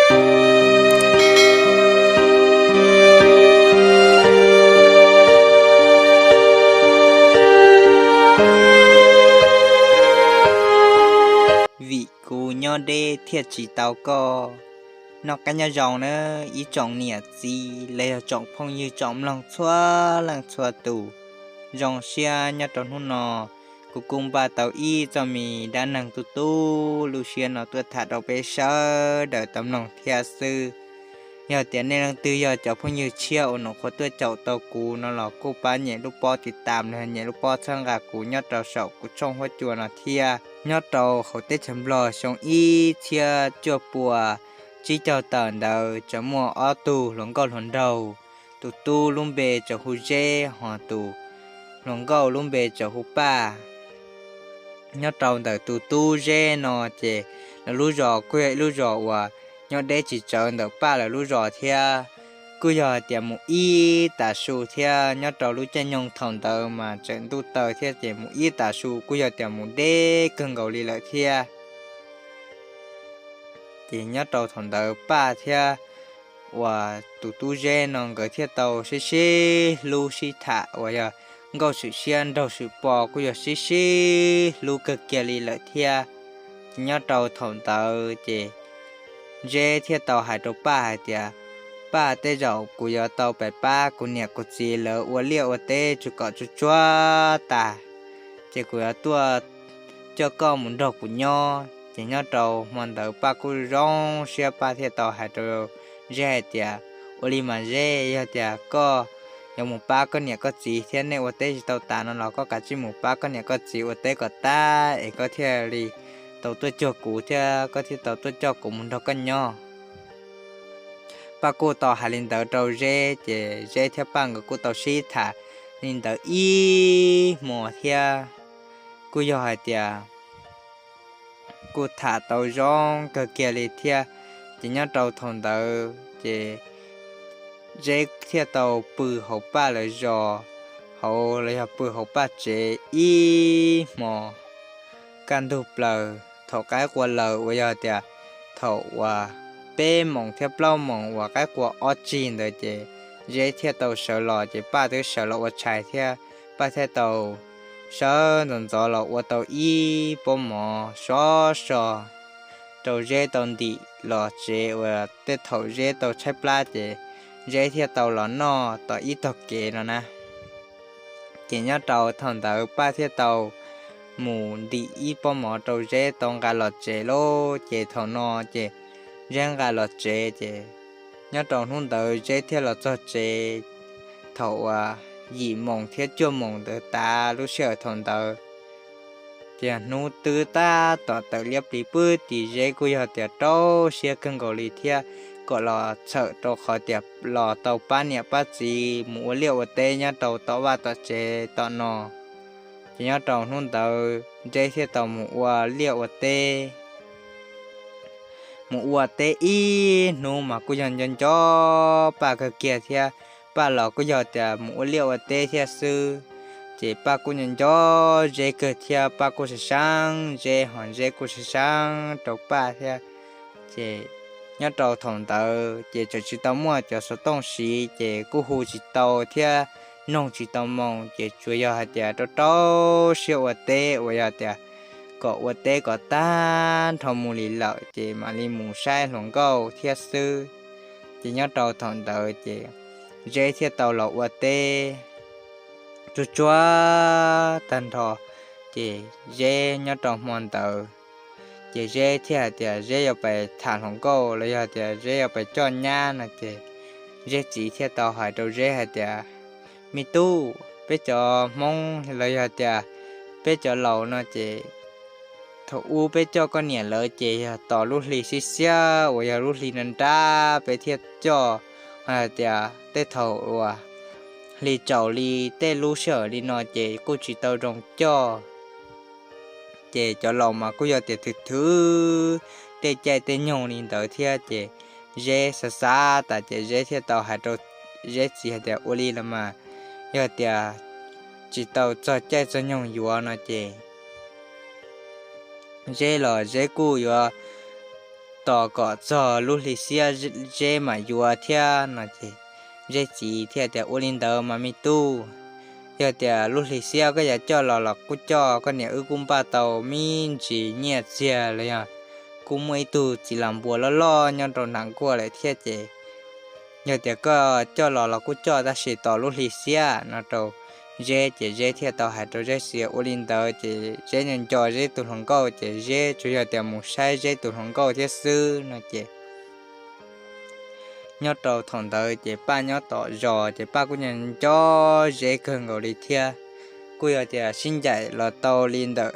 Vim kuv nyob deb thiaj tsis tau koj. Noj qab nyob zoo nawb ib tsoom niam txiv los yog tsoom phooj ywg tsoom mloog txhua leej txhua tus. Zoo siab nyob rau hnub no, kuv kuj npaj tau ib txoj me dab neeg tu tu lub siab no tuaj tham rau peb sawv daws tau mloog thiab xwb. Yog tias nej leej twg yog cov phooj ywg tshiab uas nyuam qhuav tuaj caum tau kuv no los kuj pab nyem lub pob tiv tam los yog nyem lub pob txhawb nqa kuv nyob rau saum kuv tshooj huab cua no thiab. Nyob rau hauv teb chaws Nplog xyoo ib txhiab cuaj pua tsib caug tawm ntawd tseem muaj ob tug hluas nkauj hluas nraug, tus tub lub npe tseem hu Zeb hos tus hluas nkauj lub npe tseem hu Paj. Nyob rau ntawm tus tub Zeb no ces lawv lub zos kuj yog ib lub zos uas nyob deb tsis tsawv ntawm Paj lawv lub zos thiab. Kuj yog hais tias mus ib tag su thiab, nyob rau lub caij nyoog thaum ntawd mas tseem ntuj taw thiab ces mus ib tag su kuj yog tias mus deb kawg nkaus li lawm thiab. Ces nyob rau thaum ntawd Paj thiab uas tus tub Zeb no nkawd thiaj tau sib sib hlub sib tham uas yog nkauj swm siab nraug swm po kuj yog sib sib hlub kawg kiag li lawm thiab. Ces nyob rau thaum ntawd ces Zeb thiaj tau hais rau Paj hais tias, Paj, tej zaum kuv yuav tau pais pab kuv niam kuv txiv lawv ua liaj ua teb tsuj kom tsuj tsuag tas, ces kuv yuav tuaj coj koj mus nrog kuv nyob. Ces nyob rau hmo ntawd Paj kuj zoo siab, Paj thiaj tau hais rau Zeb hais tias, Ua li mas Zeb, yog tias koj yuav mus pab koj niam koj txiv thiab nej ua teb tsis tau tas no los koj kav tsij mus pab koj niam koj txiv ua teb kom tag es koj thiaj li tau tuaj cuag kuv thiab koj thiaj tau tuaj coj kuv mus nrog koj nyob. Paj kuj tau hais li ntawd rau Zeb, ces Zeb thiab Paj nkawd kuj tau sib tham li ntawd ib hmos thiab. Kuj yog hais tias kuj tham tau zoo kawg kiag li thiab. Ces nyob rau thaum ntawd ces Zeb thiaj tau pw hauv Paj lawv zos, hauv los yog pw hauv Paj tsev ib hmos kaj ntug plaws. Thaum qaib qua lawm uas yog tias thaum uas peb moos thiab plaub moos uas qaib qua ob tsig ntawd ces Zeb thiaj tau sawv los, ces Paj twb sawv los ua tshais thiab. Paj thiaj tau sawv ntxov ntxov los ua tau ib pob mov sov so rau Zeb tau ntim los tsev uas tej thaum Zeb tau tshaib plab ces Zeb thiaj tau los noj tom ib tog kev no na. Ces nyob rau thaum ntawd Paj thiaj tau mus ntim ib pob mov rau Zeb tau nqa los tsev lauj. Ces thaum no ces Zeb nqa los tsev ces nyob rau hnub ntawd Zeb thiaj los txog tsev thaum uas yim moos thiab cuaj moos ntawd tas lub sij hawm thaum ntawd. Ces hnub twb tab tom tawm liab plis pwb tim, Zeb kuj yog tias rau siab kawg nkaus li thiab, kom los txhawm rau qhov tias los tau pab niam pab txiv mus ua liaj ua teb nyob rau tom vaj tom tsev tom no. Ces nyob rau hnub ntawd Zeb thiaj tau mus ua liaj ua teb. Mus ua teb ib hnub mas kuj yog nco nco Paj kawg kiag thiab. Paj los kuj yog tias mus ua liaj ua teb thiab xwb, ces Paj kuj nco nco Zeb kawg thiab, Paj kuj sab sab Zeb hos Zeb kuj sab sab rau Paj thiab. Ces nyob rau thaum ntawd ces tseem tsis tau muaj cov xov tooj siv ces kuj hu tsis tau thiab noog tsis tau moo, ces tsuas yog hais tias rau rau siab ua teb uas yog tias kom ua teb kom tag nrho mus li lawm ces mam li mus saib hluas nkauj thiab xwb. Ces nyob rau thaum ntawd ces Zeb thiaj tau los ua teb tsuag tsuag tag nrho. Ces Zeb nyob rau hmo ntawd ces Zeb thiaj hais tias Zeb yuav pais tham hluas nkauj los yog tias Zeb yuav pais coj nyab no ces Zeb txiv thiaj tau hais rau Zeb hais tias, Me tub, peb cov Hmoob los yog tias peb cov laus no ces thaum ub peb coj koj niam lawv ces yog tos lub hli xiab xiab uas yog lub hli nra nrab peb thiaj coj, hais tias tej thaum uas hli tsaus li tej lub sij hawm li no ces kuj tsis tau zoo coj. Ces cov laus mas kuj yog tias thwm thwv tej caij tej nyoog li ntawd thiab ces Zeb xav xav tas ces Zeb thiaj tau hais rau Zeb txiv hais tias, Ua li los mas yog tias tsis tau txog caij txog nyoog yuav no ces Zeb los Zeb kuj yuav tos kom txog lub hli xiab Zeb mam yuav thiab no ces Zeb txiv thiaj tias, Ua li ntawd mas me tub, yog tias lub hli xiab koj yuav coj los los kuj coj, koj niam wb kuj npaj tau me ntsis nyiaj txiag los yog kuj muaj ib tug txiv las npua loj loj nyob rau nram nkuaj lawm thiab ces yog tias koj coj los los kuj coj, tab sis tos lub hli xiab no rau Zeb ces Zeb thiaj tau hais rau Zeb txiv ua li ntawd ces Zeb nco nco Zeb tus hluas nkauj ces Zeb tsuas yog tias mus saib Zeb tus hluas nkauj thiab xwb no ces nyob rau thaum ntawd ces Paj nyob tom zos ces Paj kuj nco nco Zeb kawg nkaus li thiab. Kuj yog tias sib ncaim los tau li ntawm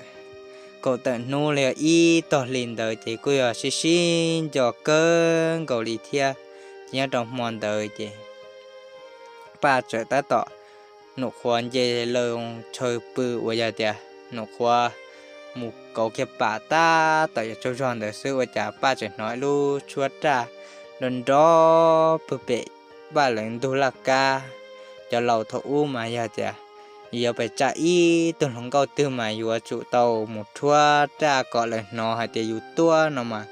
kaum tawm hnub los yog ib tog hli ntawd ces kuj yog sib sib nco kawg nkaus li thiab. Ces nyob rau hmo ntawd ces Paj txawm tab tom num qhuav nce loo chaw pw uas yog tias num qhuav mus kauv kiag pam tab tom yuav tsaug zog ntawd xwb ua cas Paj tseem hnov ib lub suab raj nrov nrov pw pem Paj lawv ntug laj kab. Cov laus thaum ub mas yog tias yuav pes tsa ib tug hluas nkauj twg mas yuav tsum tau mus rhuab raj kom lawv hnov hais tias yus tuaj no mas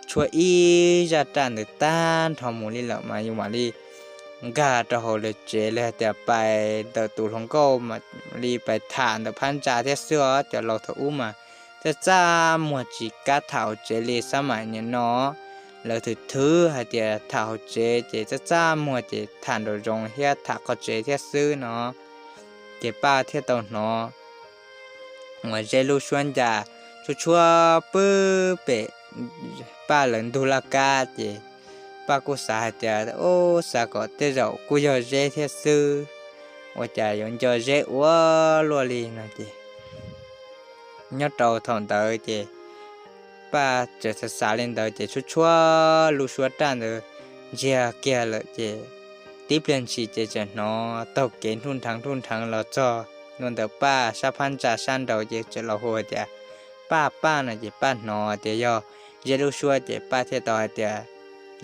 tshuab ib zaj raj ntawd tag nrho mus li lawm mas yus mam li nkag rau hauv lawv tsev li hais tias pais ntawm tus hluas nkauj mam li pais tham ntawm phab ntsa thiab xwb os. Cov laus thaum ub mas txaj txaj muag tsis kam tham hauv tsev li xab mam nim no. Lawv thwm thwv hais tias tham hauv tsev ces txaj txaj muag ces tham nraum zoov thiab tham qhov tsev thiab xwb no. Ces Paj thiaj tau hnov uas Zeb lub suab ncas tshuab tshuab pw pem Paj lawv ntug laj kab ces Paj kuj xav hais tias, Ub, xav kom tej zaum kuj yog Zeb thiab xwb, ua cas yuav nco Zeb ua luaj li no ces nyob rau thaum ntawd ces Paj txawm xav xav li ntawd ces tshuab tshuab lub suab raj ntawd ntsiag kiag lawm ces tib pliag ntshis ces txawm hnov taug kev nruj nrheev nruj nrheev los txog ntua ntawm Paj sab phab ntsa sab nraud ces txawm los hu tias, Paj, Paj no ces Paj hnov tias yog Zeb lub suab ces Paj thiaj tau hais tias,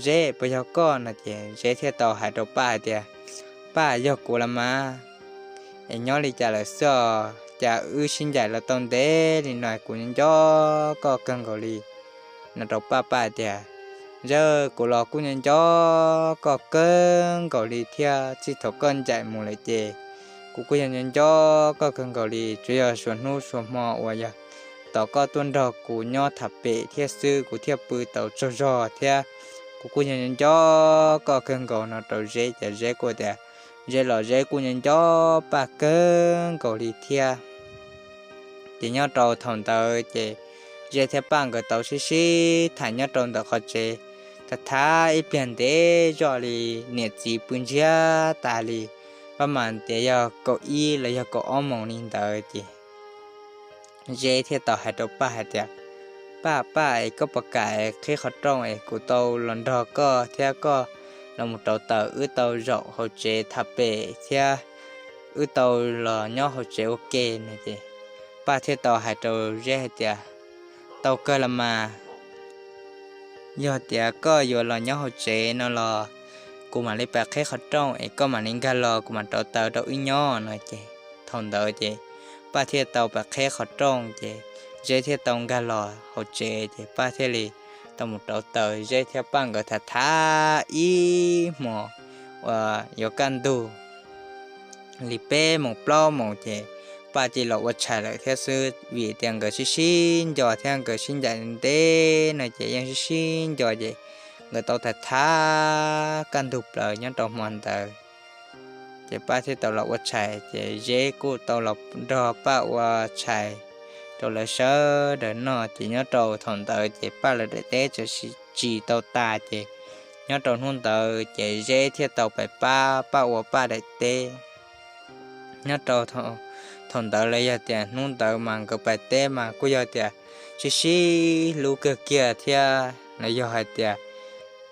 Zeb, puas yog koj no ces Zeb thiaj tau hais rau Paj hais tias, Paj, yog kuv los mas, es nyob li cas lawm xwb os, cas wb sib ncaim los tau ntev li no kuv nco nco koj kawg nkaus li no rau Paj. Paj tias, Yawg, kuv los kuj nco nco koj kawg nkaus li thiab, txij thaum koj ncaim mus lawm ces kuv kuj yog nco nco koj kawg nkaus li, tsuas yog suav hnub suav hmo uas yog tos koj tuaj nrog kuv nyob tham pem thiab xwb kuv thiaj pw tau tsaug zog thiab, kuv kuj yog nco nco koj kawg nkaus no rau Zeb ces Zeb kuj tias, Zeb los Zeb kuj nco nco Paj kawg nkaus li thiab. Ces nyob rau thaum ntawd ces Zeb thiab Paj nkawd tau sib sib tham nyob rau ntawm qhov tsev, tham tham ib pliag ntev zoj li, niam txiv pw ntsiag tas li, pab mas tias yog kaum ib los yog kaum ob moos li ntawd ces Zeb thiaj tau hais rau Paj hais tias, Paj, Paj, es koj puas kam qhib qhov rooj es kuv tau los nrog koj thiab koj los mus rauv taws, wb tau zaum hauv tsev tham pem thiab wb tau los nyob hauv tsev ua ke no ces Paj thiaj tau hais rau Zeb hais tias, Tau kawg los mas, yog tias koj yuav los nyob hauv tsev no los kuv mam li pais qhib qhov rooj es koj mam li nkag los kuv mam rauv taws rau wb nyob no ces thaum ntawd ces Paj thiaj tau pais qhib qhov rooj ces Zeb thiaj tau nkag los hauv tsev ces Paj thiaj li tau mus rauv taws. Zeb thiab Paj nkawd tham tham ib hmos uas yuav kaj ntug li peb moos plaub moos ces Paj cia li los ua tshais lawm thiab xwb, vim tias nkawd sib sib nco thiab nkawd sib ncaim ntev no ces yeej sib sib nco ces nkawd tau tham tham kaj ntug plaws nyob rau hmo ntawd. Ces Paj thiaj tau los ua tshais ces Zeb kuj tau los nrog Paj ua tshais rau lawv sawv daws noj ces nyob rau thaum ntawd ces Paj lawv daim teb txawm tsis tau tas ces nyob rau hnub ntawd ces Zeb thiaj tau pais pab Paj ua Paj daim teb. Nyob rau thaum ntawd los yog tias hnub ntawd mas nkawd pais teb mas kuj yog tias sib sib hlub kawg kiag thiab los yog hais tias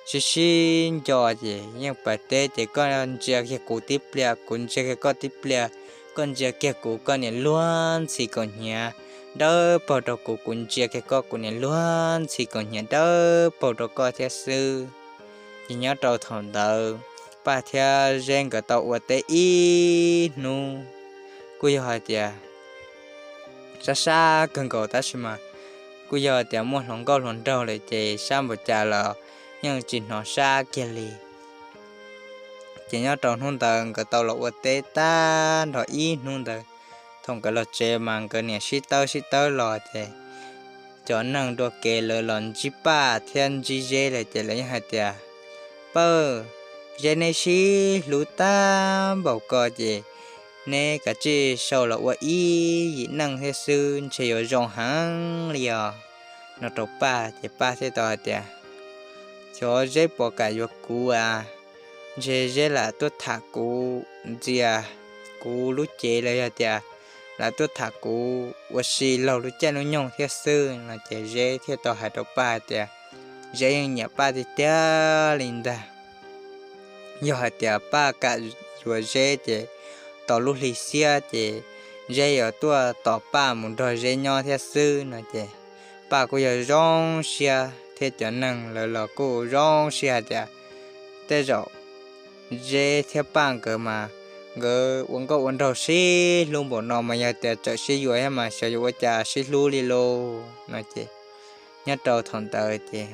sib sib nco ces yeej pais teb ces koj ntsia kiag kuv tib pliag, kuv ntsia kiag koj tib pliag, koj ntsia kiag kuv koj niam luag ntxhi kaus hniav dawb paug rau kuv, kuv ntsia kiag koj kuv niam luag ntxhi kaus hniav dawb paug rau koj thiab xwb. Ces nyob rau thaum ntawd Paj thiab Zeb nkawd tau ua teb ib hnub, kuj yog hais tias sab sab kawg nkaus tab sis mas kuj yog tias muaj hluas nkauj hluas nraug lawm ces sab npaum cas los yeej tsis hnov sab kiag li. Ces nyob rau hnub ntawd nkawd tau los ua teb tag nrho ib hnub ntawd. Thaum nkawd los tsev mas nkawd niam sib tawb sib tawb los ces cov neeg dua kev lawv los ntsib Paj thiab ntsib Zeb lawm ces lawv yeej hais tias, Paj, Zeb neb sib hlub tag npaum ko ces neb kav tsij sau los ua ib yim neej thiab xwb ntshe yuav zoo heev li os, no rau Paj. Ces Paj thiaj tau hais tias, Xyov Zeb puas kam yuav kuv a, ntshe Zeb lam tuaj tham kuv ntxias kuv lub cev los yog tias lam tuaj tham kuv ua si laug lub caij lub nyoog thiab xwb, no ces Zeb thiaj tau hais rau Paj hais tias Zeb yeej nyiam Paj tiag tiag li ntag. Yog hais tias Paj kam yuav Zeb ces tos lub hli xiab ces Zeb yuav tuaj tos Paj mus nrog Zeb nyob thiab xwb, no ces Paj kuj yog zoo siab thiab cov neeg lawv los kuj zoo siab hais tias tej zaum Zeb thiab Paj nkawd mas nkawd ua nkauj ua nraug sib hlub npaum no mas yog tias txawm sib yuav thiab mas xyov yuav ua cas sib hlub li lauj, no ces nyob rau thaum ntawd ces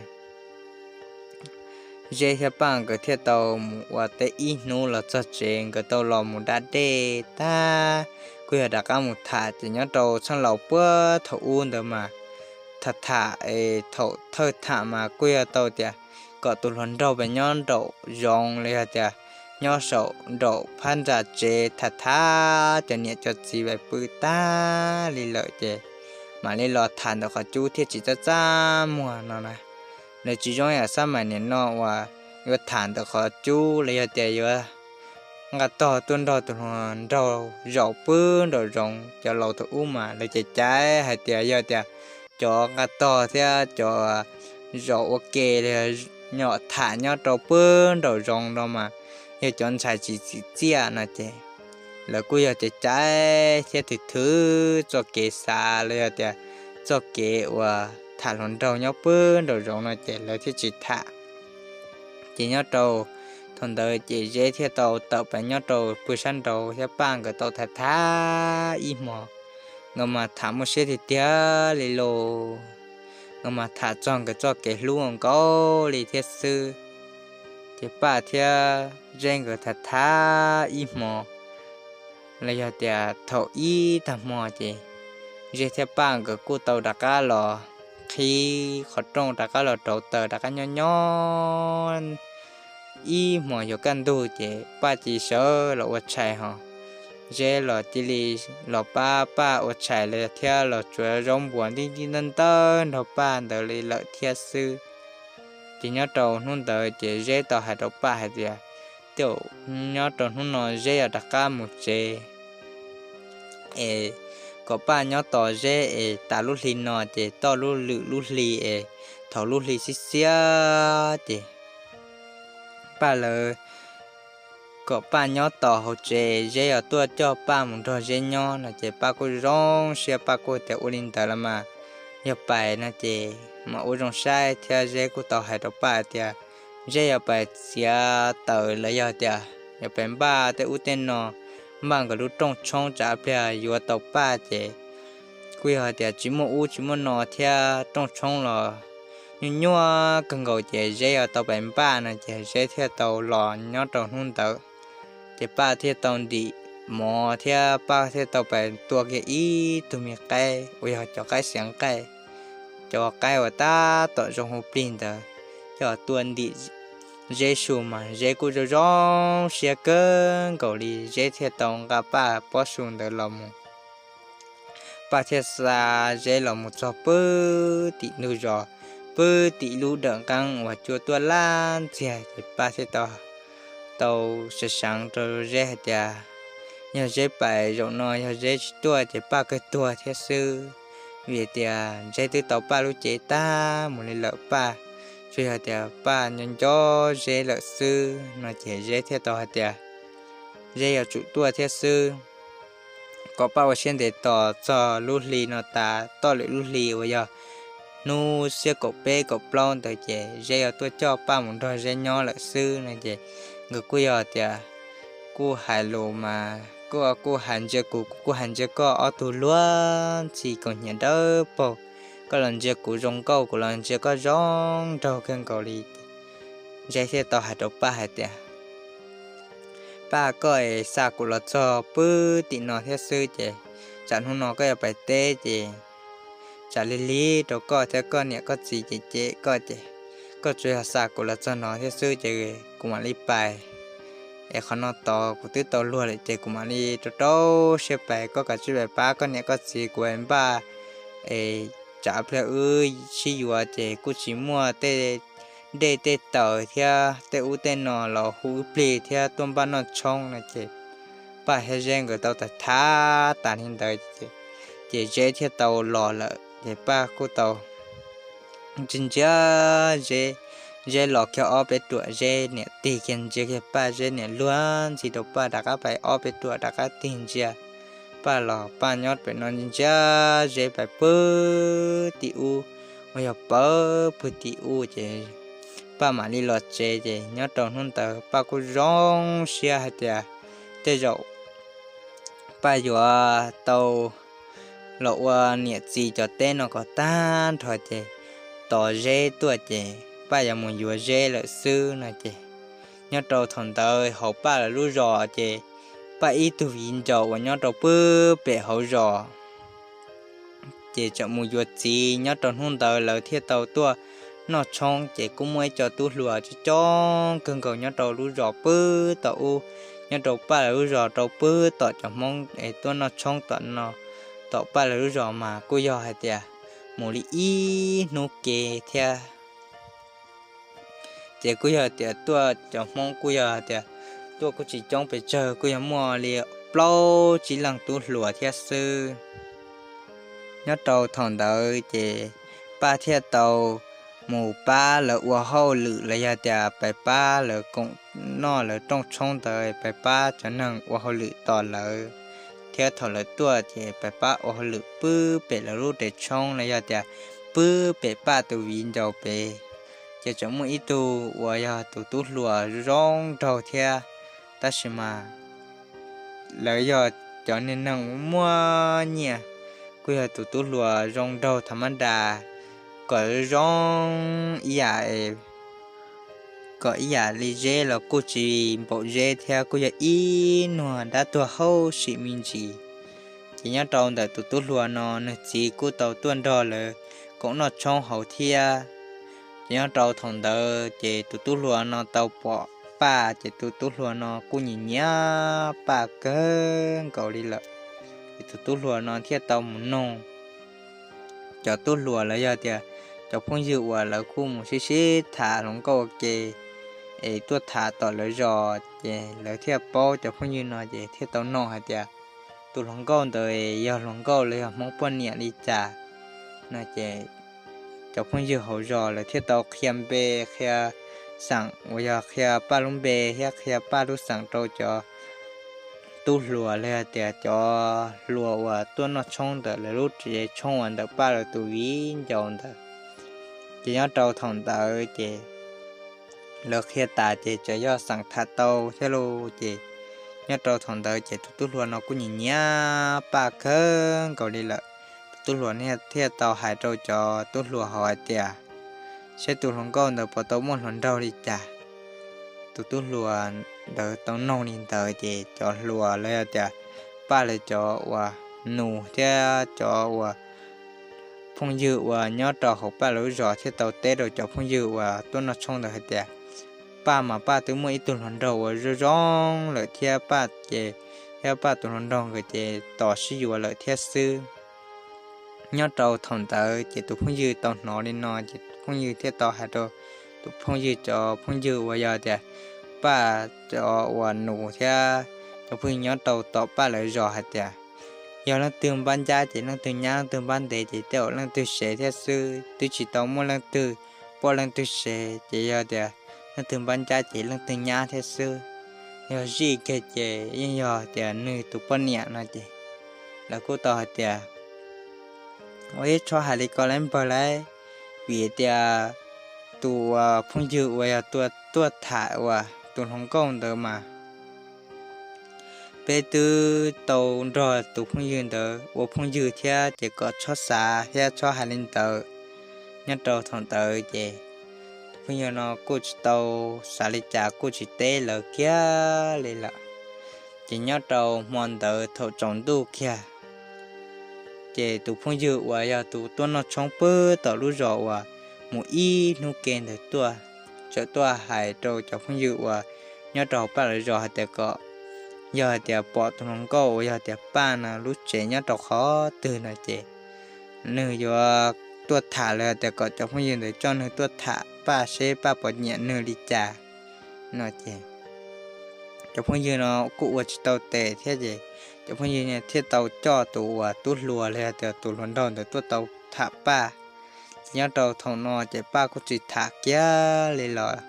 Zeb thiab Paj nkawd thiaj tau mus ua teb ib hnub los txog tsev nkawd tau los mus da dej tag kuj yog rov qab mus tham ces nyob rau txheej laus puag thaum ub ntawd mas tham tham es thaum thawj tham mas kuj yog tau tias kom tus hluas nraug pes nyob nraum zoov los yog tias nyob saum nraum phab ntsa tsev tham tham cov niam cov txiv pes pw tag li lawm ces mam li los tham ntawm qhov cub thiaj tsis txaj txaj muag no na. Lawv tsis zoo yam xab mais niam no uas yuav tham ntawm qhov cub los yog tias yuav nqa tog tuaj nrog tus hluas nraug zaum pw nraum zoov. Cov laus thaum ub mas lawv caiv caiv hais tias yog tias cov nqa tog thiab cov zaum ua ke los yog tham nyob rau pw nraum zoov no mas yog cov ntxhais tsis txim txiaj no ces lawv kuj yog caiv caiv thiab thwm thwm txoj kev xav los yog tias txoj kev uas tham hluas nraug nyob pw nraum zoov no ces lawv thiaj tsis tham. Ces nyob rau thaum ntawd ces Zeb thiaj tau tawm pes nyob rau pw sab nraud thiab Paj nkawd tau tham tham ib hmos. Nkawd mas tham muaj siab tiag tiag li lauj. Nkawd mas tham txog nkawd txoj kev hlub nkaus li thiab xwb. Ces Paj thiab Zeb nkawd tham tham ib hmos los yog tias thaum ib tag hmo ces Zeb thiab Paj nkawd kuj tau rov qab los qhib qhov rooj rov qab los rauv taws rov qab nyob nyob ib hmos yuav kaj ntug ces Paj cia li sawv los ua tshais hos Zeb los cia li los pab Paj ua tshais los thiab los tsuav zaub npuas ntij ntij ntawj ntawj nrog Paj ntawd li lawm thiab xwb. Ces nyob rau hnub ntawd ces Zeb tau hais rau Paj hais tias, Tej zaum nyob rau hnub no Zeb yuav rov qab mus tsev es kom Paj nyob tos Zeb es tas lub hli no ces txog lub lwm lub hli es thaum lub hli xiab xiab ces Paj lawv kom Paj nyob tos hauv tsev, Zeb yuav tuaj coj Paj mus nrog Zeb nyob no ces Paj kuj zoo siab, Paj kuj tias ua li ntawd los mas yog pais no ces mam ua zoo saib thiab. Zeb kuj tau hais rau Paj tias Zeb yuav pais txiav taws los yog tias yuav pais npaj tej ub tej no, npaj nkawd lub rooj tshoob tsam pliag yuav tau Paj ces kuj yog tias tsis muaj ub tsis muaj no thiab rooj tshoob los nyuaj nyuaj kawg nkaus ces Zeb yuav tau pais npaj no ces Zeb thiaj tau los nyob rau hnub ntawd. Ces Paj thiaj tau ntim mov thiab Paj thiaj tau pais tua kiag ib tug me qaib uas yog cov qaib xiav nqaij, cov qaib uas tab tom zoo hu plig ntawd, coj tua ntim Zeb su mas Zeb kuj zoo zoo siab kawg nkaus li. Zeb thiaj tau nqa Paj pob su ntawd los mus. Paj thiaj xa Zeb los mus txog pw tim ntug zos, pw tim lub dawm nqeeb uas cua tuaj laj ntxiag ces Paj thiaj tau, tau seev seev rau Zeb hais tias yog Zeb pais zaum no yog Zeb tsis tuaj ces Paj kawg tuag thiab xwb. Vim tias Zeb twb tau Paj lub cev tag mus li lawm, Paj tsuas yog tias Paj nco nco Zeb lawm xwb no ces Zeb thiaj tau hais tias Zeb yuav tsum tuaj thiab xwb, kom Paj ua siab ntev tos txog lub hli no tas, txog lwm lub hli uas yog hnub xiab kaum peb kaum plaub ntawd ces Zeb yuav tuaj coj Paj mus nrog Zeb nyob lawm xwb no ces nkawd kuj yog tias kuj hais lus mas kuj, kuj hais ntsia kuv, kuv kuj hais ntsia koj, ob tug luag ntxhi kaus hniav dawb paug, Koj los ntsia kuv zoo nkauj, kuv los ntsia koj zoo nraug kawg nkaus li. Zeb thiaj tau hais rau Paj hais tias, Paj, koj es xa kuv los txog pw tim no thiab xwb ces tsam hnub no koj yuav pais teb ces tsam lig lig rau koj thiab koj niam koj txiv ces cem koj ces koj tsuas yog xa kuv los txog no thiab xwb ces kuv mam li pais. Es qhov no tod kuv twb tau luag lawm ces kuv mam li rau rau siab pais, koj kav tsij pais pab koj niam koj txiv, kuv es npaj es tsam pliag wb sib yuav ces kuj tsis muaj tej dej tej taws thiab tej ub tej no los hu wb plig thiab tuaj npaj noj tshoob no ces Paj thiab Zeb nkawd tau tham tham tas li ntawd ces Zeb thiaj tau los lawm ces Paj kuj tau ntsia ntsia Zeb. Zeb los kiag ob peb ruam, Zeb niam tig kiag ntsia kiag Paj, Zeb niam luag ntxhi rau Paj rov qab pais ob peb ruam rov qab tig ntsia Paj los. Paj nyob pem no ntsia Zeb pais pw tim ub, uas yog pawg pw tim ub ces Paj mam li los tsev ces nyob rau hnub ntawd Paj kuj zoo siab hais tias tej zaum Paj yuav tau los ua niam txiv cov teb no kom tag nrho ces tos Zeb tuaj ces Paj yuav mus yuav Zeb lawm xwb no ces nyob rau thaum ntawd hauv Paj lawv lub zos ces Paj ib tug viv ncaus uas nyob rau pw pem hauv zos ces tseem mus yuav txiv. Nyob rau hnub ntawd lawv thiaj tau tuaj noj tshoob ces kuj muaj ib co tub hluas coob coob kawg nkaus nyob rau lub zos pw tom ub, nyob rau Paj lawv lub zos rau pw tom cov Hmoob es tuaj noj tshoob tom no, tom Paj lawv lub zos mas kuj yog hais tias mus li ib hnub ke thiab. Ces kuj yog tias tuaj cov Hmoob kuj yog tias tuaj kuj tsis coob pes tsawg, kuj yog muaj li plaub tsib leej tub hluas thiab xwb. Nyob rau thaum ntawd ces Paj thiaj tau mus pab lawv ua hauj lwm los yog tias pais pab lawv koom noj lawv rooj tshoob ntawd, pais pab cov neeg ua hauj lwm tos lawv, thiab thaum lawv tuaj ces pais pab ua hauj lwm pw pem lawv lub res tshoob los yog tias pw pem Paj tus viv ncaus pem. Ces tseem muaj ib tug uas yog tus tub hluas zoo nraug thiab, tab sis mas lawv yog cov neeg muaj nyiaj, kuj yog tus tub hluas zoo nraug tham mab das, kom zoo ib yam kom ib yam li Zeb los kuj tsis npaum Zeb thiab, kuj yog ib nyuag dab tuag hauj sim me ntsis. Ces nyob rau ntawm tus tub hluas no nws txiv kuj tau tuaj nrog lawv koom noj tshoob hauv thiab. Ces nyob rau thaum ntawd ces tus tub hluas no tau pom Paj ces tus tub hluas no kuj nyiam nyiam Paj kawg nkaus li lawm. Ces tus tub hluas no thiaj tau mus noog cov tub hluas los yog tias cov phooj ywg uas lawv kuj mus sib sib tham hluas nkauj ua ke es tuaj tham tom lawv zos, ces lawv thiaj paub cov phooj ywg no ces thiaj tau noog hais tias tus hluas nkauj ntawd yog hluas nkauj los yog Hmoob poj niam li cas no ces cov phooj ywg hauv zos lawv thiaj tau qhia npe qhia xeem uas yog qhia Paj lub npe thiab qhia Paj lub xeem rau cov tub hluas los yog tias cov hluas uas tuaj noj tshoob ntawm lawv lub tsev tshoob uas ntawm Paj lawv tus viv ncaus ntawd. Ces nyob rau thaum ntawd ces lawv qhia tas ces txawm yog xeem tham tau thiab lauj. Ces nyob rau thaum ntawd ces tus tub hluas no kuj nyiam nyiam Paj kawg nkaus li lawm. Tus tub hluas thiaj tau hais rau cov tub hluas hauv hais tias, Saib tus hluas nkauj ntawd puas tau muaj hluas nraug li cas? Tus tub hluas ntawd tau noog li ntawd ces cov hluas los yog tias Paj lawv cov uas nus thiab cov uas phooj ywg uas nyob rau hauv Paj lawv lub zos thiaj tau teb rau cov phooj ywg uas tuaj noj tshoob ntawd hais tias, Paj mas Paj twb muaj ib tug hluas nraug uas zoo zoo lawm thiab Paj ces, thiab Paj tus hluas nraug nkawd ces tos sib yuav lawm thiab xwb. Nyob rau thaum ntawd ces tus phooj ywg tau hnov li no ces tus phooj ywg thiaj tau hais rau tus phooj ywg cov phooj ywg uas yog tias Paj cov uas nus thiab cov phooj ywg nyob rau tom Paj lawv zos hais tias, Yog leej twg npab ncab ces leej twg nyab, leej twg npab ntev ces tej zaum leej twg sev thiab xwb, twb tsis tau muaj leej twg poj leej twg sev, ces yog tias leej twg npab ncab ces leej twg nyab thiab xwb. Yog zij kiag ces yeej yog tias nws tus poj niam no ces lawv kuj tau hais tias, Ua ib tsho hais li ko lawv npawg lawv, vim tias tus uas phooj ywg uas yog tuaj tham uas tus hluas nkauj ntawd mas peb twb tau nrog tus phooj ywg ntawd ua phooj ywg thiab ces kom txhob xav thiab txhob hais li ntawd. Nyob rau thaum ntawd ces tus phooj ywg no kuj tsis tau xav li cas kuj tsis teb lawv kiag li lawm. Ces nyob rau hmo ntawd thaum tsaus ntuj kiag, ces tus phooj ywg uas yog tus tuaj noj tshoob pw tom lub zos uas mus ib hnub ke ntawd tuaj, txawm tuaj hais rau cov phooj ywg uas nyob rau hauv Paj lawv zos hais tias kom yog hais tias pom tus hluas nkauj uas yog tias Paj no lub tsev nyob rau qhov twg no ces nws yuav tuaj tham los yog tias kom cov phooj ywg ntawd coj nws tuaj tham Paj seb Paj puas nyiam nws li cas no ces cov phooj ywg no kuj ua tsis tau tes thiab ces cov phooj ywg thiaj tau coj tus uas tub hluas los yog tias tus hluas nraug ntawd tuaj tau tham Paj. Ces nyob rau thaum no ces Paj kuj tsis tham kiag li los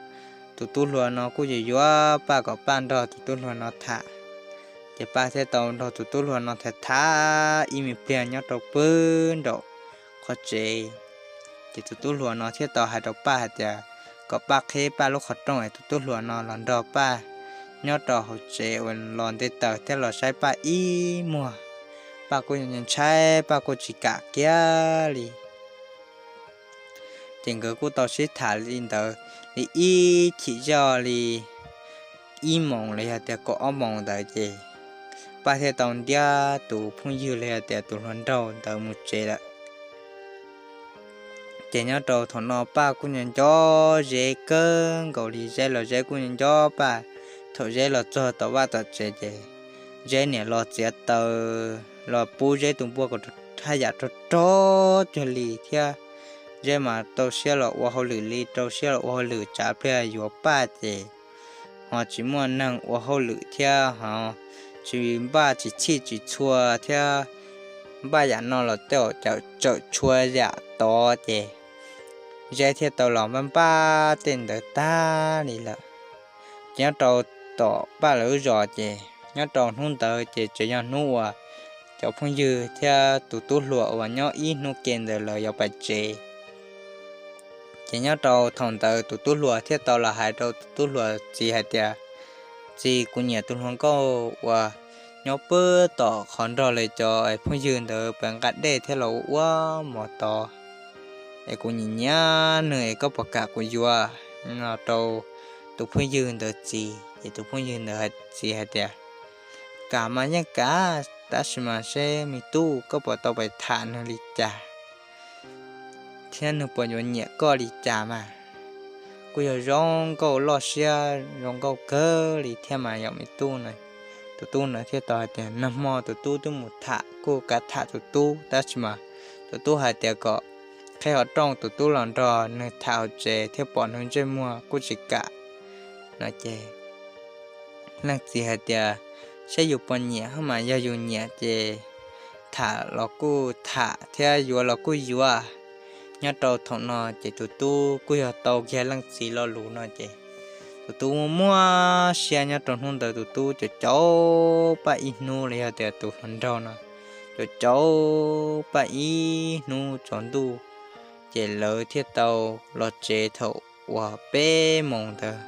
tus tub hluas no kuj yuav yuav Paj kom Paj nrog tus tub hluas no tham. Ces Paj thiaj tau nrog tus tub hluas no tham tham ib me pliag nyob rau pw nraum qhov tsev. Ces tus tub hluas no thiaj tau hais rau Paj hais tias kom Paj qhib Paj lub qhov rooj es tus tub hluas no los nrog Paj nyob rau hauv tsev uas los nte taws thiab los saib Paj ib muag. Paj kuj ntshai, Paj kuj tsis kam kiag li. Ces nkawd kuj tau sib tham li ntawd li ib chim zoj li ib moos los yog tias kaum ob moos ntawd ces Paj thiaj tau ntiab tus phooj ywg los yog tias tus hluas nraug ntawd mus tsev lawm. Ces nyob rau thaum no Paj kuj nco nco Zeb kawg nkaus li, Zeb los Zeb kuj nco nco Paj. Thaum Zeb los txog tom vaj tom tsev ces Zeb niam los txiav taws los pub Zeb tus npua kom haj yam rog rog cuag li thiab. Zeb mas rau siab los ua hauj lwm li rau siab los ua hauj lwm, tsam pliag yuav Paj ces ho tsis muaj neeg ua hauj lwm thiab ho tsis npaj tsis txhij tsis txhua thiab npaj yam no los tej zaum tsawm tshua yam tod ces Zeb thiaj tau los npaj npaj tej ntawd tag li lawm. Ces nyob rau tom Paj lawv lub zos ces nyob rau hnub ntawd ces tseem yog hnub uas cov phooj ywg thiab tus tub hluas uas nyob ib hnub ke ntawd lawv yuav pais tsev. Ces nyob rau thaum ntawd tus tub hluas thiaj tau los hais rau tus tub hluas txiv hais tias, Txiv, kuv nyiam tus hluas nkauj uas nyob pw tom qhov nrog lawv cov phooj ywg ntawd pem nqa dej thiab los ua ua mov tod, es kuv nyiam nyiam nws es koj puas kam kuv yuav? No rau tus phooj ywg ntawd txiv, ces tus phooj ywg ntawd txiv hais tias, Kam mas yeej kam, tab sis mas seb me tub koj puas tau pais tham nws li cas thiab nws puas yuav nyiam koj li cas mas. Kuj yog zoo nkauj loj siab zoo nkauj kawg li thiab mas yom me tub. Tus tub ntawd thiaj tau hais tias, Nag hmo tus tub twb mus tham kuj kav tham tus tub, tab sis mas tus tub hais tias kom qhib qhov rooj tus tub los nrog nws tham hauv tsev thiab pom nws ntsej muag kuj tsis kam. No ces leej txiv hais tias, Saib yus puas nyiam hos mas, yog yus nyiam ces tham los kuj tham thiab yuav los kuj yuav. Nyob rau thaum no ces tus tub kuj yog tau kiag leej txiv lo lus no ces tus tub muaj muaj siab. Nyob rau hnub ntawd tus tub caum caum Paj ib hnub los yog tias tus hluas nraug no caum caum Paj ib hnub tsaus ntuj, ces lawv thiaj tau los tsev thaum uas peb moos ntawd.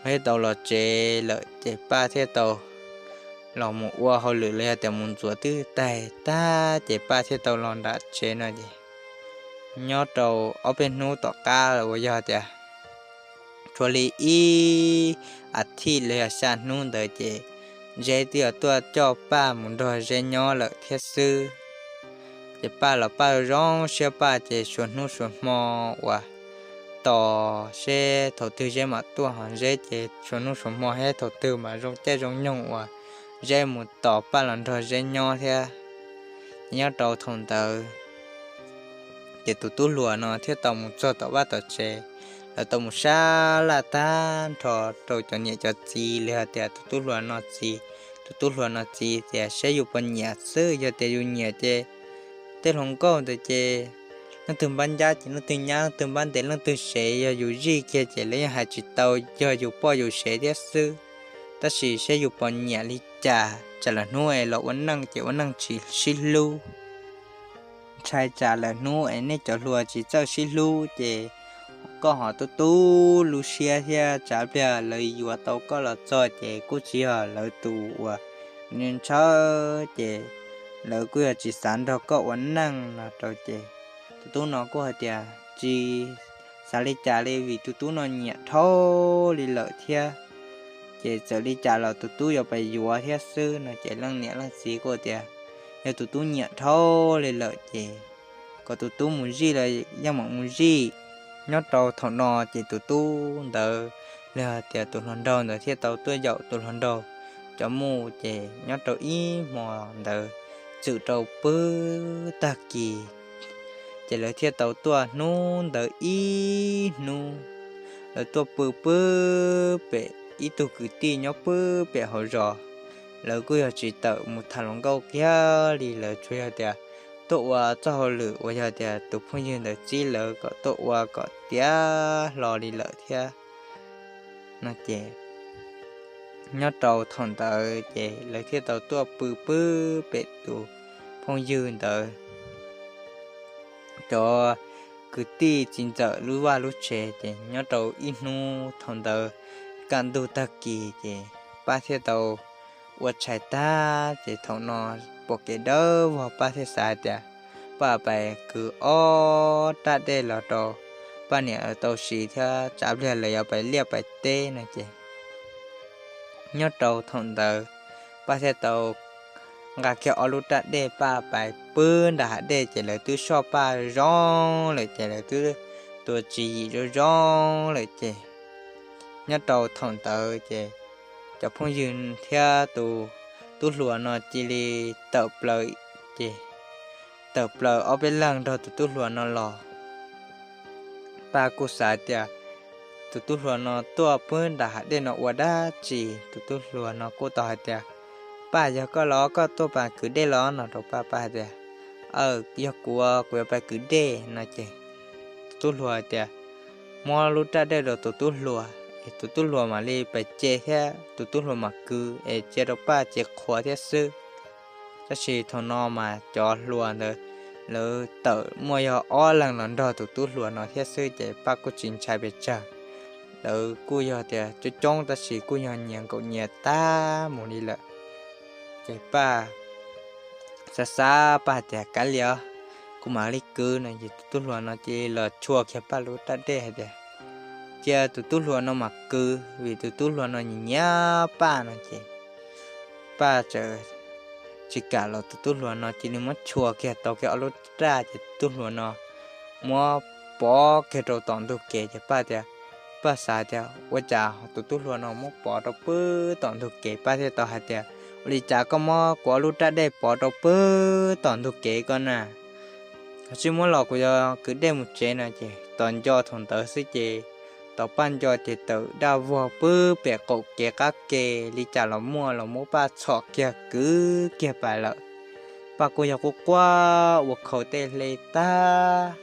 Thiaj tau los tsev lawm ces Paj thiaj tau los mus ua hauj lwm los yog tias mus ntxuav twb taig tag ces Paj thiaj tau los nram tsev no ces nyob rau ob peb hnub tom qab uas yog tias tshuav li ib as thiv los yog xya hnub ntawd ces Zeb twb yog tuaj coj Paj mus nrog Zeb nyob lawm thiab xwb. Ces Paj los Paj zoo siab Paj ces suav hnub suav hmo uas tos seb thaum twg Zeb mam tuaj ho Zeb ces suav hnub suav hmo thiab thaum twg mam zoo caij zoo nyoog uas Zeb mus tos Paj los nrog Zeb nyob thiab. Ces nyob rau thaum ntawd ces tus tub hluas no thiaj tau mus txog tom vaj tom tsev, lawv tau mus sab laj tag nrho rau cov niam cov txiv los yog tias tus tub hluas no txiv, tus tub hluas no txiv tias, Saib yus puas nyiam xwb, yog tias yus nyiam ces tej hluas nkauj ntawd ces leej twg npab ncab ces leej twg nyab, leej twg npab ntev leej twg sev, yog yus zij kiag ces lawv yeej hais tsis tau, yog yus poj yus sev thiab xwb. Tab sis saib yus puas nyiam li cas, tsam lwm hnub es los ua neej ces ua neej tsis sib hlub. Ntshai tsam lwm hnub es nej cov hluas tsis txawj sib hlub ces koj ho tu tu lub siab thiab tsav pliag lawv yuav tau koj los txog ces kuj tsis yog lawv tus uas ntshaw, ces lawv kuj yog tsis xav nrog koj ua neej no rau. Ces tus tub no kuj hais tias tsis xav li cas li vim tus tub no nyiam dhau li lawm thiab. Ces txawm li cas los tus tub yuav pais yuav thiab xwb no. Ces leej niam leej txiv kuj tias yog tus tub nyiam dhau li lawm ces kom tus tub mus zij los yeej mam mus zij. Nyob rau thaum no ces tus tub ntawd, los tias tus hluas nraug ntawd thiaj tau tuaj yaum tus hluas nraug cov mus. Ces nyob rau ib hmo ntawd txwm rau pw tag kis, ces lawv thiaj tau tuaj hnub ntawd ib hnub. Lawv tuaj pw pw pem ib tug kwv tij nyob pw pem hauv zos. Lawv kuj yog tsis tawm mus tham hluas nkauj kiag li, lawv tsuas yog tias tuaj ua txoj hauj lwm uas yog tias tus phooj ywg ntawd txib lawv kom tuaj ua kom tiav hlo li lawm thiab no. Ces nyob rau thaum ntawd ces lawv thiaj tau tuaj pw pw pem tus phooj ywg ntawd cov kwv tij txiv ntxawm lub vaj lub tsev. Ces nyob rau ib hnub thaum ntawd kaj ntug tag kis ces Paj thiaj tau ua tshais tag ces thaum no pom kev dawb vog Paj thiaj xav tias Paj pais kwv ob raj dej los rau Paj niam tau siv thiab tsav pliag lawv yuav pais liaj pais teb no. Ces nyob rau thaum ntawd Paj thiaj tau nqa kiag ob lub raj dej Paj pais pw nram hav dej ces lawv twb soj Paj zoo lawm ces lawv twb tua tswv yim zoo zoo lawm. Ces nyob rau thaum ntawd ces cov phooj ywg thiab tus tub hluas no cia li tawm plaws, ces tawm plaws ob peb leeg nrog tus tub hluas no los. Paj kuj xav tias tus tub hluas no tuaj pw nram hav dej no ua dab tsi. Tus tub hluas no kuj tau hais tias Paj, yog koj los koj tuaj pais kwv dej los no rau Paj. Paj hais tias aw, yog kuv, kuv yuav pais kwv dej no. Ces tus tub hluas tias muab lub raj dej rau tus tub hluas es tus tub hluas mam li pais ce thiab tus tub hluas mam kwv es cia rau Paj ce qhuav thiab xwb. Tab sis thaum no mas cov hluas ntawd lawv tawm muaj yog ob leeg los nrog tus tub hluas no thiab xwb ces Paj kuj tsis ntshai pes tsawg. Lawv kuj yog tias coob coob tab sis kuj yog nyias nkaum nyias tag mus li lawm. Ces Paj xav xav Paj tias kav liam, kuv mam li kwv no. Ces tus tub hluas no cia li los tshua kiag Paj lub raj dej hais tias cia tus tub hluas no mam kwv vim tus tub hluas no nyiam nyiam Paj no. Ces Paj txawm tsis kam los tus tub hluas no cia li muab tshua kiag tau kiag ob lub raj ces tus tub hluas no muab pov kiag rau tom ntug kev. Ces Paj tias, Paj xav tias ua cas tus tub hluas no muab pov rau pw tom ntug kev. Paj thiaj tau hais tias ua li cas koj muab kuv ob lub raj dej pov rau pw tom ntug kev ko na? Koj tsis muab los kuv yuav kwv dej mus tsev no. Ces tos nco thaum ntawd xwb ces tos Paj nco ces tawm daj vog pw pem qaum kev qab ke li cas los muaj los muab Paj txhom kiag kwv kiag pais lawm. Paj kuj yog quaj quaj ua khau tej hle tag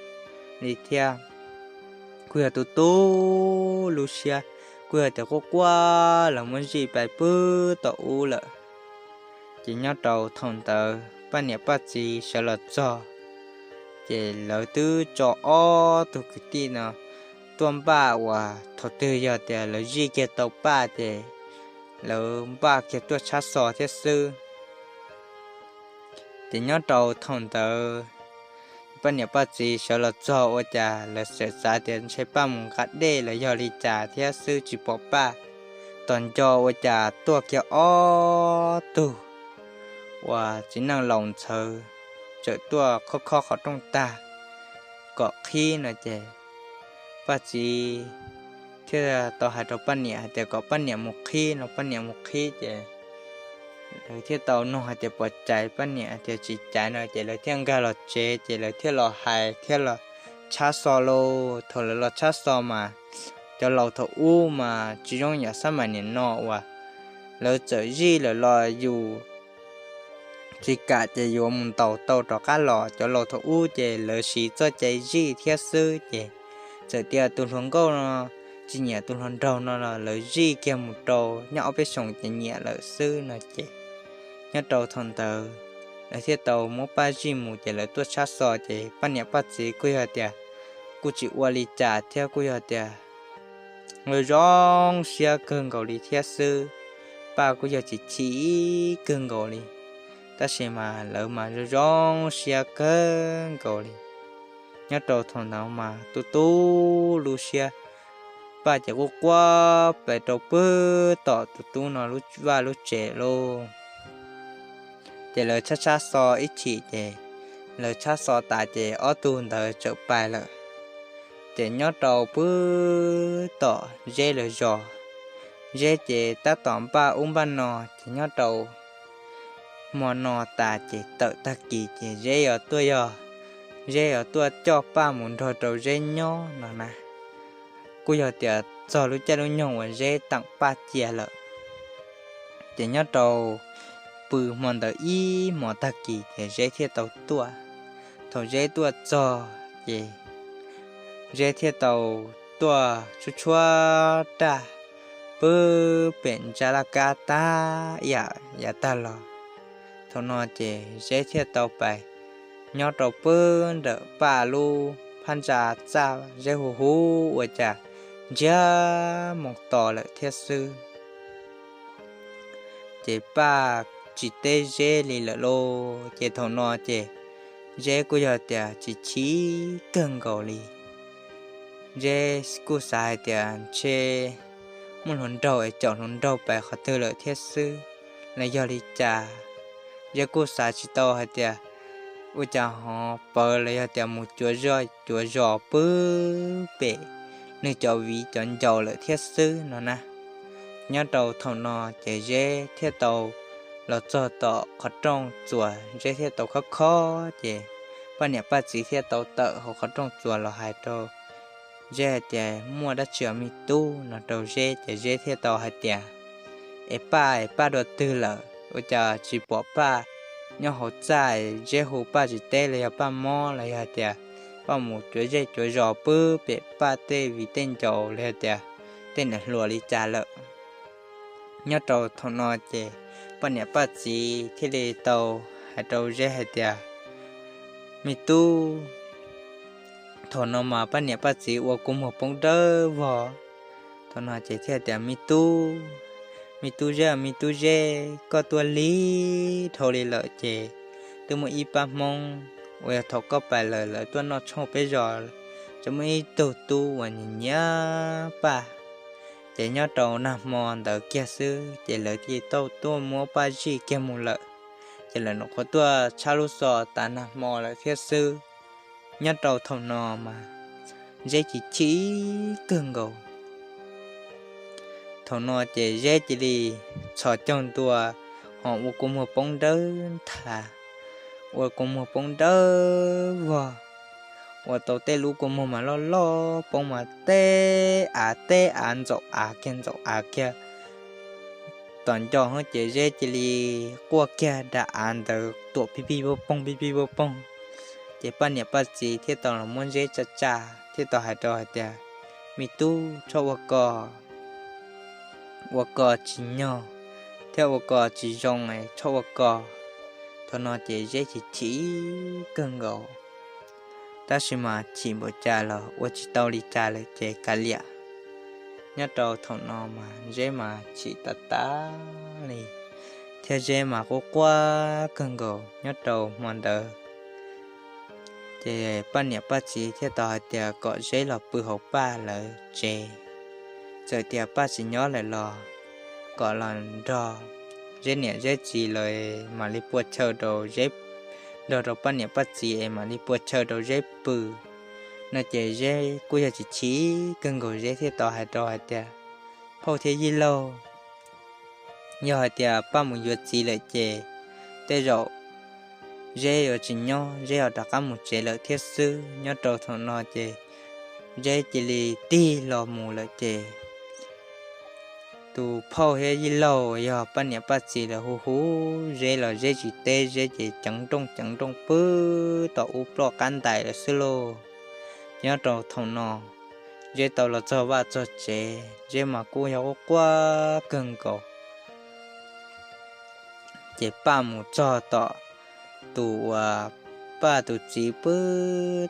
li thiab. Kuj yog tu tu lub siab, kuj yog tias quaj quaj los muab zij pais pw tom ub lawm. Ces nyob rau thaum ntawd Paj niam Paj txiv sawv los txog, ces lawv twb tso ob tug kwv tij no tuaj npaj uas thaum twg yog tias lawv zij kiag tau Paj ces lawv npaj kiag tuaj tshab xo thiab xwb. Ces nyob rau thaum ntawd Paj niam Paj txiv sawv los txog ua cas lawv txawm xav tias ntshe Paj mus nqa dej los yog li cas thiab xwb tsis pom Paj. Tos nco ua cas tuaj kiag ob tug uas txiv neej laus ntxhawv txawm tuaj khob khob qhov rooj tag kom qhib no. Ces Paj txiv thiaj tau hais rau Paj niam hais tias kom Paj niam mus qhib no. Paj niam mus qhib ces lawv thiaj tau nug hais tias puas caiv, Paj niam hais tias tsis caiv no. Ces lawv thiaj nkag los tsev ces lawv thiaj los hais thiab los tshab xo lauj. Thaum lawv los tshab xo mas cov laus thaum ub mas tsis zoo yam xab mais niam no uas lawv txawm zij lawm los yus tsis kam ces yuav mus ntaus tau rov qab los. Cov laus thaum ub ces lawv siv txoj cai zij thiab xwb. Ces txawm tias tus hluas nkauj no tsis nyiam tus hluas nraug no los lawv zij kiag mus rau nyob ob peb xyoos ces nyiam lawm xwb no. Ces nyob rau thaum ntawd lawv thiaj tau muab Paj zij mus ces lawv tuaj tshab xo ces Paj niam Paj txiv kuj yog tias kuj tsis ua li cas thiab, kuj yog tias zoo zoo siab kawg nkaus li thiab xwb. Paj kuj yog tsis chim kawg nkaus li, tab sis mas lawv mas zoo zoo siab kawg nkaus li. Nyob rau thaum ntawd mas tu tu lub siab, Paj ces quaj quaj pes rau pem tom tus tub no lub vaj lub tsev lauj. Ces lawv tshab tshab xo ib chim ces lawv tshab xo tas ces ob tug ntawd txawm pais lawm. Ces nyob rau pem tom Zeb lawv zos, Zeb ces tab tom npaj ub npaj no, ces nyob rau hmo no tas ces tawm tag kis ces Zeb yuav tuaj yog, Zeb yuav tuaj coj Paj mus nrog rau Zeb nyob no na. Kuj yog tias txog lub caij lub nyoog uas Zeb teem Paj cia lawm. Ces nyob rau pw hmo ntawd ib hmos tag kis ces Zeb thiaj tau tuaj. Thaum Zeb tuaj txog ces Zeb thiaj tau tuaj tshuab tshuab raj pem ntsab laj kab tag ib yam yav tag los. Thaum no ces Zeb thiaj tau pais nyob rau pem nram Paj lub phab ntsa txaj, Zeb hu hu ua cas ntsiag moo to lawm thiab xwb. Ces Paj tsis teb Zeb li lawm lauj. Ces thaum no ces Zeb kuj yog tias tsis chim kawg nkaus li. Zeb kuj xav hais tias ntshe muaj hluas nraug es caum hluas nraug pais qhov twg lawm thiab xwb los yog li cas. Zeb kuj xav tsis tau hais tias ua cas ho pawv los yog tias mus cuav zej cuav zos pem nws cov viv cov ncaus lawm thiab xwb no na. Nyob rau thaum no ces Zeb thiaj tau los txog tom qhov rooj txuas, Zeb thiaj tau khob khob ces Paj niam Paj txiv thiaj tau tawm hauv qhov rooj txuas los hais rau Zeb hais tias muaj dab tsi os me tub no rau Zeb, ces Zeb thiaj tau hais tias es Paj, es Paj dua twg lawm ua cas tsis pom Paj nyob hauv txaj, Zeb hu Paj tsis teb los yog Paj mob los yog hais tias Paj mus cuav zej cuav zos pem Paj tej viv tej ncaus los yog tias tej niam hluas li cas lawm. Nyob rau thaum no ces Paj niam Paj txiv thiaj li tau hais rau Zeb hais tias me tub, thaum no mas Paj niam Paj txiv ua kua muag poob dawb vog. Thaum no ces thiaj tias me tub, me tub Zeb, me tub Zeb, koj tuaj lig dhau li lawm ces twb muaj ib pab Hmoob uas yog thaum koj pais lawm lawv tuaj noj tshoob peb zos, ces muaj ib tug tub uas nyiam nyiam Paj. Ces nyob rau nag hmo ntawd kiag xwb ces lawv thiaj tau tuaj muab Paj zij kiag mus lawm. Ces lawv nyuam qhuav tuaj tshab lub xov tas nag hmo lawm thiab xwb. Nyob rau thaum no mas Zeb chim chim kawg nkaus. Thaum no ces Zeb cia li txhos caug ntua, ho ua kua muag poob dawb nthav, ua kua muag poob dawb vog, ua tau tej lub kua muag mas loj loj poob mas teb av teb av ntxaum av kiag ntxaum av kiag. Tom nco hov ces Zeb cia li quaj kiag, dav av ntawd tuam pij pij poj poog pij pij poj poog. Ces Paj niam Paj txiv thiaj tau los muab Zeb tsa tsa, thiaj tau hais rau hais tias me tub, txhob ua ko, ua ko tsis nyog thiab ua ko tsis zoo, txhob ua ko. Thaum no ces Zeb chim chim kawg nkaus, tab sis mas chim npaum cas los ua tsis tau li cas lawm ces kav liam. Nyob rau thaum no mas Zeb mas chim tas tas li, thiab Zeb mas quaj quaj kawg nkaus nyob rau hmo ntawd. Ces Paj niam Paj txiv thiaj tau hais tias kom Zeb los pw hauv Paj lawv tsev, txawm tias Paj tsis nyob lawm los kom los nrog Zeb niam Zeb txiv lawv mam li pua chaw rau Zeb, nrog rau Paj niam Paj txiv es mam li pua chaw rau Zeb pw no. Ces Zeb kuj yog chim chim kawg nkaus, Zeb thiaj tau hais rau hais tias phauj thiab yij laug, yog hais tias Paj mus yuav txiv lawm ces tej zaum Zeb yuav tsis nyob, Zeb yuav rov qab mus tsev lawm thiab xwb. Nyob rau thaum no ces Zeb cia li tig los mus lawm ces tus phauj thiab yij laug yog Paj niam Paj txiv lawv hu hu Zeb los Zeb tsis teb, Zeb ces ceev nrooj ceev nrooj pw tom ub ploj qab ntais lawm xwb lauj. Nyob rau thaum no Zeb tau los txog vaj txog tsev, Zeb mas kuj yog quaj quaj kawg nkaus. Ces Paj mus txog tom tus uas Paj tus txiv pw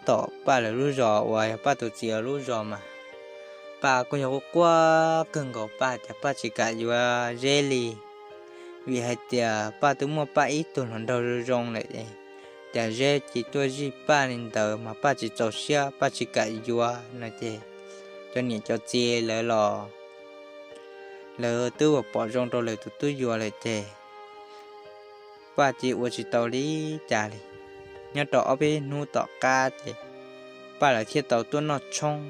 tom Paj lawv lub zos uas yog Paj tus txiv lub zos mas Paj kuj yog quaj quaj kawg nkaus, Paj tias Paj tsis kam yuav Zeb li, vim hais tias Paj twb muaj Paj ib tug hluas nraug zoo zoo lawm, cas Zeb cia tuaj zij Paj li ntawd mas Paj tsis txaus siab, Paj tsis kam yuav no ces cov niam cov txiv lawv los lawv twb ua pom zoo rau lawv tus tub yuav lawm ces Paj cia ua tsis tau li cas li. Nyob rau ob peb hnub tom qab ces Paj lawv thiaj tau tuaj noj tshoob.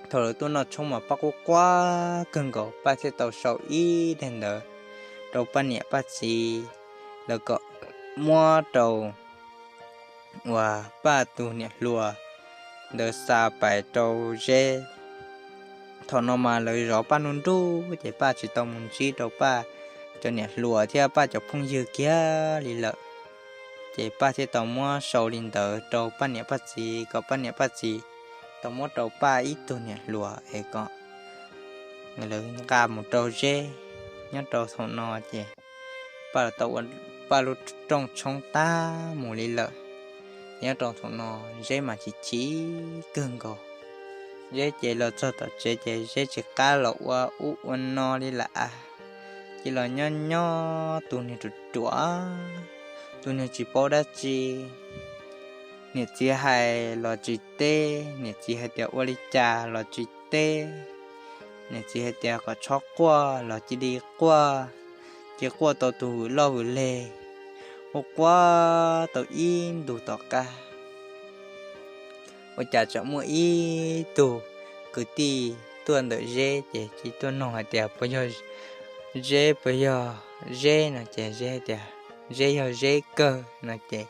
Thaum lawv tuaj noj tshoob mas Paj quaj quaj kawg nkaus, Paj thiaj tau sau ib daim ntawv rau Paj niam Paj txiv lawv kom muab rau uas Paj tus niam hluas ntawd xa pais rau Zeb. Thaum no mas lawv zov Paj nruj nruj ces Paj tsis tau mus ntsib rau Paj cov niam hluas thiab Paj cov phooj ywg kiag li lawm. Ces Paj thiaj tau muab sau li ntawd rau Paj niam Paj txiv kom Paj niam Paj txiv tau muab rau Paj ib tug niam hluas es kom lawv nqa mus rau Zeb. Nyob rau thaum no ces Paj tau ua Paj lub rooj tshoob tag mus li lawm. Nyob rau thaum no Zeb mas chim chim kawg nkaus. Zeb ces los txog tom tsev ces Zeb tsis qab los ua ub ua no li lawm, ces los nyob nyob tus niag ruam ruam, tus niag tsis paub dab tsi. Niam txiv hais los tsis teb, niam txiv hais tias ua li cas los tsis teb. Niam txiv hais tias kom txhob quaj los cia li quaj, ces quaj tau tus vwm loj vwm leg, quaj quaj tau ib ntus tom qab ua cas tseem muaj ib tug kwv tij tuaj ntawm Zeb ces cia tuaj nug hais tias puas yog Zeb, puas yog Zeb no ces Zeb tias Zeb yog Zeb kawg no ces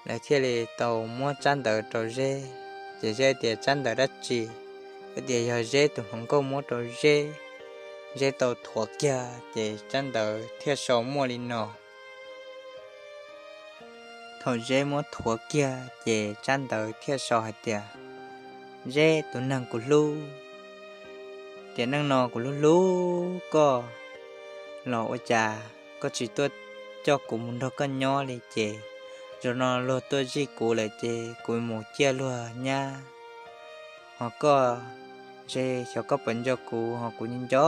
lawv thiaj li tau muab tsab ntawv rau Zeb. Ces Zeb tias tsab ntawv dab tsi? Lawv tias yog Zeb tus hluas nkauj muab rau Zeb, Zeb tau thuav kiag ces tsab ntawv thiaj sau muaj li no. Thaum Zeb muab thuav kiag ces tsab ntawv thiaj sau hais tias Zeb tus neeg kuv hlub, tiam neej no kuv hlub hlub koj los ua cas koj tsis tuaj coj kuv mus nrog koj nyob li ces zaum no luag tuaj zij kuv lawm ces kuv mus ciaj luag nyab. Ho koj, Zeb, xyov koj puas nco kuv, ho kuv nco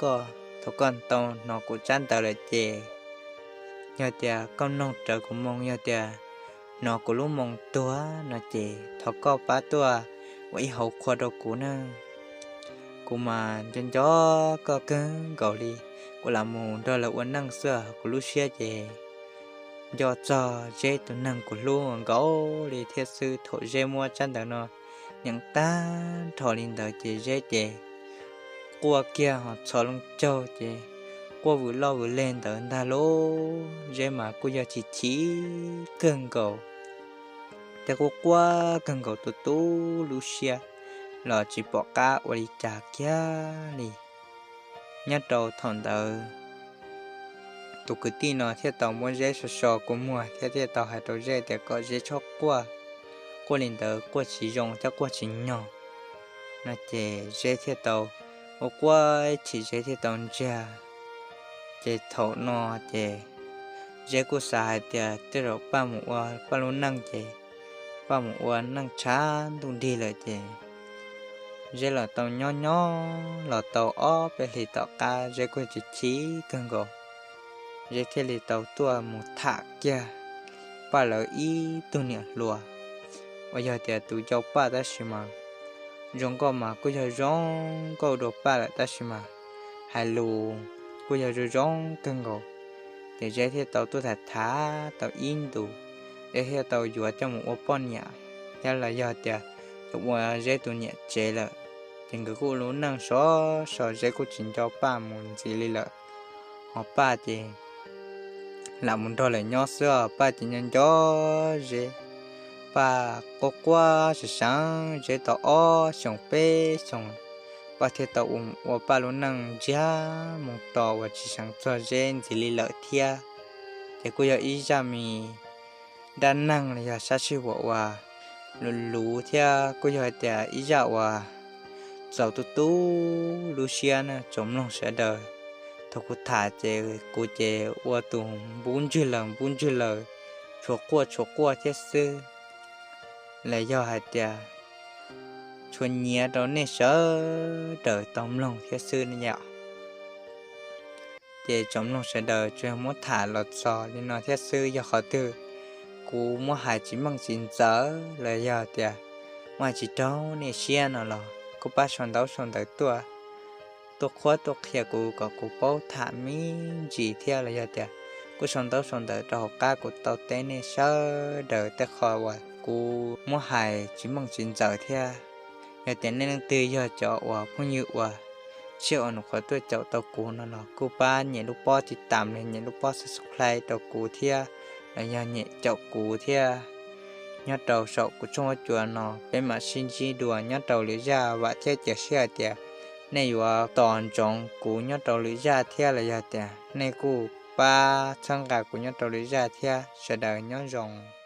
koj thaum koj tau hnov kuv tsab ntawv lawm ces yog tias koj mloog rawv kuv moo, yog tias hnov kuv lub moo tuag no ces thov koj pab tuaj ua ib hauv qhua rau kuv na. Kuv mas nco nco koj kawg nkaus li, kuv lam mus nrog lawv ua neej xwb, kuv lub siab ces nco txog Zeb tus neeg kuv hlub nkaus li thiab xwb. Thaum Zeb muab tsab ntawv no nyeem tag nrho li ntawd ces Zeb ces quaj kiag ho txhos loo caug ces quaj vwm loj vwm leg ntawd ntag lauj. Zeb mas kuj yog chim chim kawg nkaus thiab kuj quaj kawg nkaus tu tu lub siab los tsis pom qab ua li cas kiag li. Nyob rau thaum ntawd tus kwv tij no thiaj tau muab Zeb so so kua muag thiab thiaj tau hais rau Zeb tias kom Zeb txhob quaj, quaj li ntawd quaj tsis zoo thiab quaj tsis nyog no ces Zeb thiaj tau ua quaj ib chim Zeb thiaj tau ntsiag. Ces thaum no ces Zeb kuj xav hais tias tej zaum Paj mus ua Paj lub neej ces Paj mus ua neej tshav ntuj nrig lawm ces Zeb los tau nyob nyob los tau ob peb hlis tom qab Zeb kuj chim chim kawg nkaus. Zeb thiaj li tau tuaj mus tham kiag Paj lawv ib tug niam hluas uas yog tias tus nco Paj tab sis mas zoo nkauj mas kuj yog zoo nkauj dua Paj lawm tab sis mas hais lus kuj yog zoo zoo kawg nkaus. Ces Zeb thiaj tau tuaj tham tham tau ib ntus, Zeb thiaj tau yuav coj mus ua poj niam thiab los yog tias yuav ua Zeb tus niam tsev lawm. Ces nkawd kuj lub neej sov so, Zeb kuj tsis nco Paj mus ntxiv li lawm. Ho Paj ces lam mus nrog lawv nyob xwb os. Paj ces nco nco Zeb, Paj quaj quaj seev seev Zeb tau ob xyoos peb xyoos, Paj thiaj tau ua Paj lub neej ntsiag mus tos uas tsis seev txog Zeb ntxiv li lawm thiab. Ces kuj yog ib zaj me dab neeg los yog sab sij huam uas luv luv thiab kuj yog hais tias ib zaj uas txaus tu tu lub siab na tsoom mloog sawv daws. Thaum kuv tham ces kuv ces ua tus npub ntswg lawm npub ntswg lawm, tshuav quaj tshuav quaj thiab xwb, los yog hais tias tshuav nyiav rau nej sawv daws tau mloog thiab xwb ne yom. Ces tsoom mloog sawv daws tsuas yog muab tham los txog li no thiab xwb, yog qhov twg kuv muab hais tsis meej tsis ntxaws los yog tias muab hais tsis raug nej siab no los kuj pab sau ntaub sau ntawv tuaj, tuaj qhuab tuaj qhia kuv kom kuv paub tham me ntsis thiab los yog tias kuj sau ntaub sau ntawv rau hauv qab kuv tau teb nej sawv daws tej qho uas kuv muab hais tsis meej tsis ntxaws thiab. Yog tias nej leej twg yog cov uas phooj ywg uas tshiab uas nws qhuav tuaj caum tau kuv no los kuj pab nyem lub pob tiv tam los nyem lub pob subscribe rau kuv thiab, los yog nyem caum kuv thiab nyob rau saum kuv tshooj huab cua no. Peb mam sib ntsib dua nyob rau lwm zaj, vam thiab cia siab hais tias nej yuav tos ntsoov kuv nyob rau lwm zaj thiab los yog tias nej kuj pab txhawb nqa kuv nyob rau lwm zaj thiab. Sawv daws nyob zoo.